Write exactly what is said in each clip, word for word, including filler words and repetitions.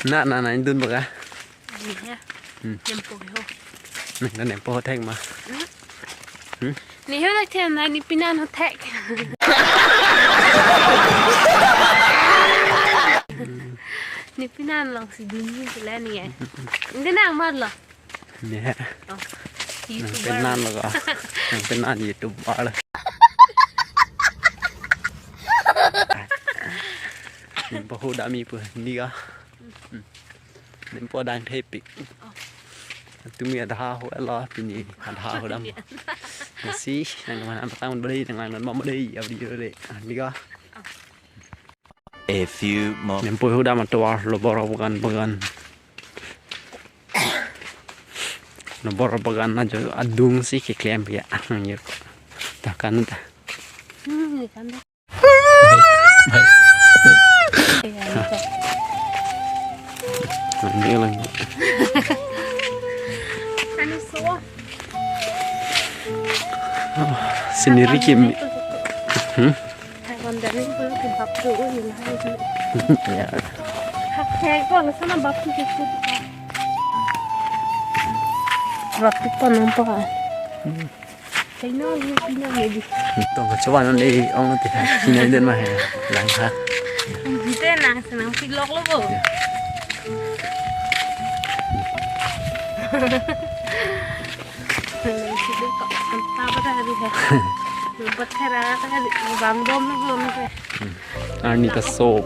Na, na, na, indun baga. Ni he. Hmm. Nempo ho. Nang nempo ho thek ma. Hmm? Hmm? Ni ho thek na ni pinan ho thek. Ni pinan long si dun ni sila ni ya. Hindi na amat lo. Ni he. Oh. Nang YouTuber. Penan lo ka. Nang penan YouTuber lo. Nempo ho dam-i pu ni ka. Hmm. Nempo dang thepik. Oh. Tumi adha ho elo pini adha ho dam. Nasi nang mana patang beli nang nang mau beli ya beli deh. Ah, ni ka. A few mo- Nempo ho dam atovar lo bor bagan bagan. Lo bor bagan ajo adung si keklem ya. Nang yuk. Takan ta. Hmm, ni kan ta. Hai. Iya, ni ta. Ini lang. Ani so. Sendiri kim. Hmm? Hai, wondering kalau ke baptu, oh, ini lah itu. Ya. Hak saya kok sana baptu itu. Baptu pon nampak. Hmm. Kaino ni pino ni di. Tong kachevan non dei ong ti ha. Sinai den ma he. Lang ha. Jite nang senang pilok lo bo. Ya. Nang sidi kok anta pada hari ha. Lebat hera ta hari bang bom lo bom te. Arni ta sop.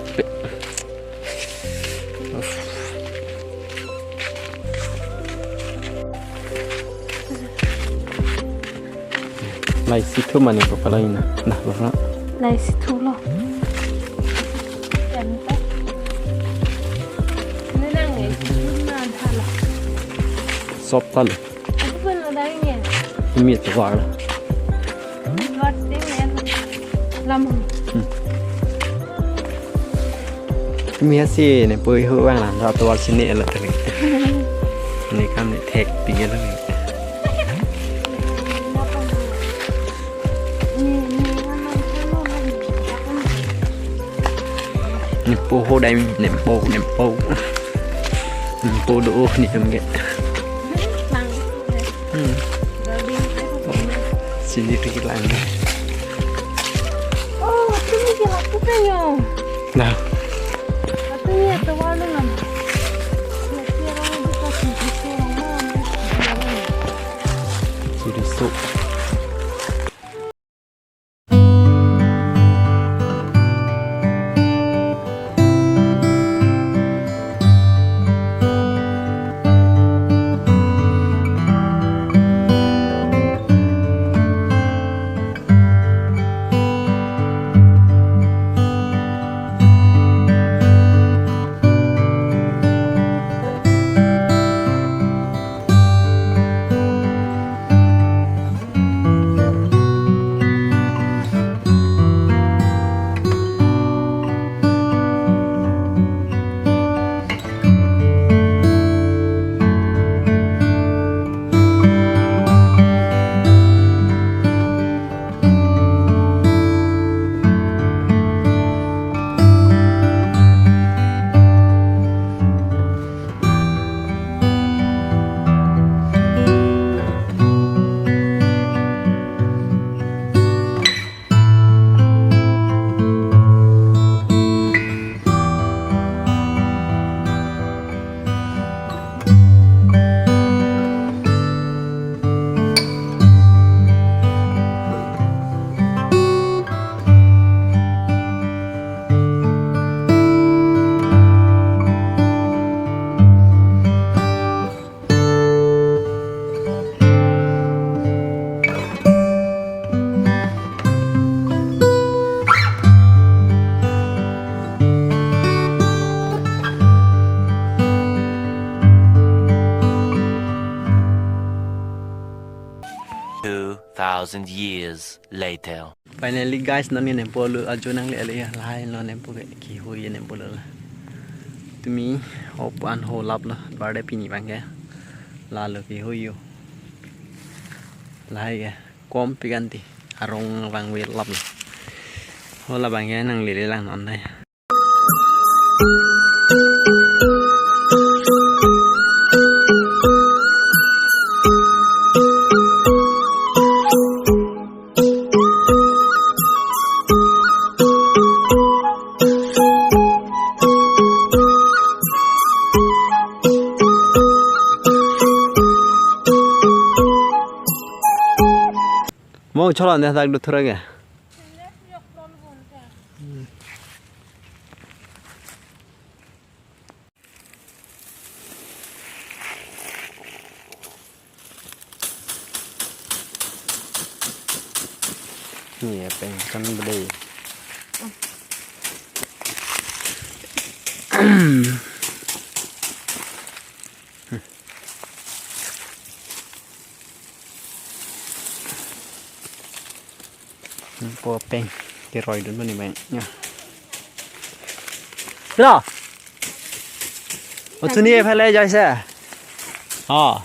Lai si thu mane ko pala ina. Nah, lo na. Lai si thu lo. Yan ta. Ini nang lai si thu na dhala. Sop ta lo. Ito pa na dahil yan. Imi atovar. Atovar din yan. Lam. Hmm. Imi asi nempo ho vang lang atovar sini elo tadi. Ni kam ni thek pige lo ni. Nempo ho dam-i, nempo, nempo. Nempo do oh ni tum ke. Hmm. Sini tu kita ni. Oh, tu ni ke waktu kan yo. Nah. Waktu ni atovar lo nam. Suriso. Two thousand years later. Finally guys, non ke nempo lo ajo nangle le ya, lahai lo nempo ke kihui nempo lo la. Tumi hop an ho lap lo, barde pini bang ke. La lo kihui yo. Lahai ke kom piganti arong vangve lap lo. Ho la bang ke nangle le lang non dei. Oh, cholo ne dak do thura ke. Ni ya peng kan beli. Po peng keroi dun mani bang ya. Lo. O chuni e phale jaise. Ha.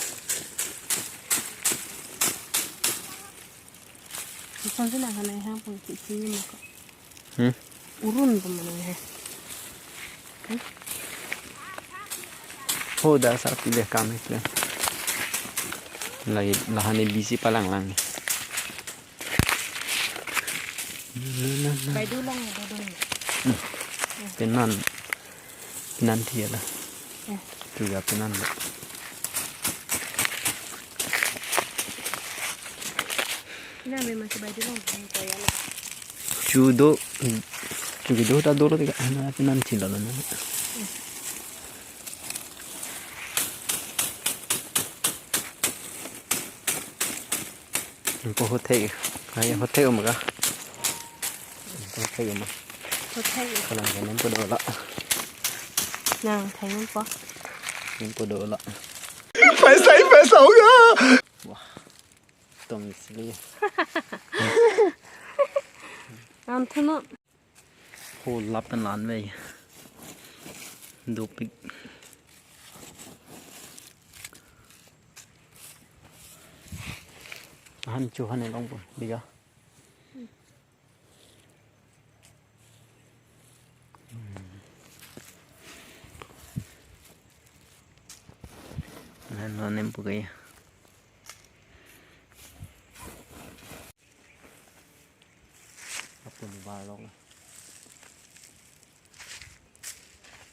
Isan sina kana ha pun ki ki ni mako. Hmm. Urun pemana ha. Ho da sa pile kam ikle. Lagi lahani bisi palang lang. Bai du lang ya, bai du lang. Penan. Penan thia la. Eh. Tu ya penan. Ina me masih bai du lang, bai du lang. Chudo. Chudo ta dolo tiga. Ana penan thia la na. Eh. Ko hothek, kaya hothek um ka. Hothek um. Hothek. Kalang kanan po dola. Nang thai um po. Um po dola. Paisa hi paisa hoga. Wah. Tong isli. Ang thuno. Ho lap pen lan vei. Dopik. Han chu han long po. Diga. Han lo nem po kaya. Apun bar long.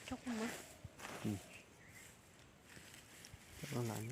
Chok mo. Hmm. Chok lang.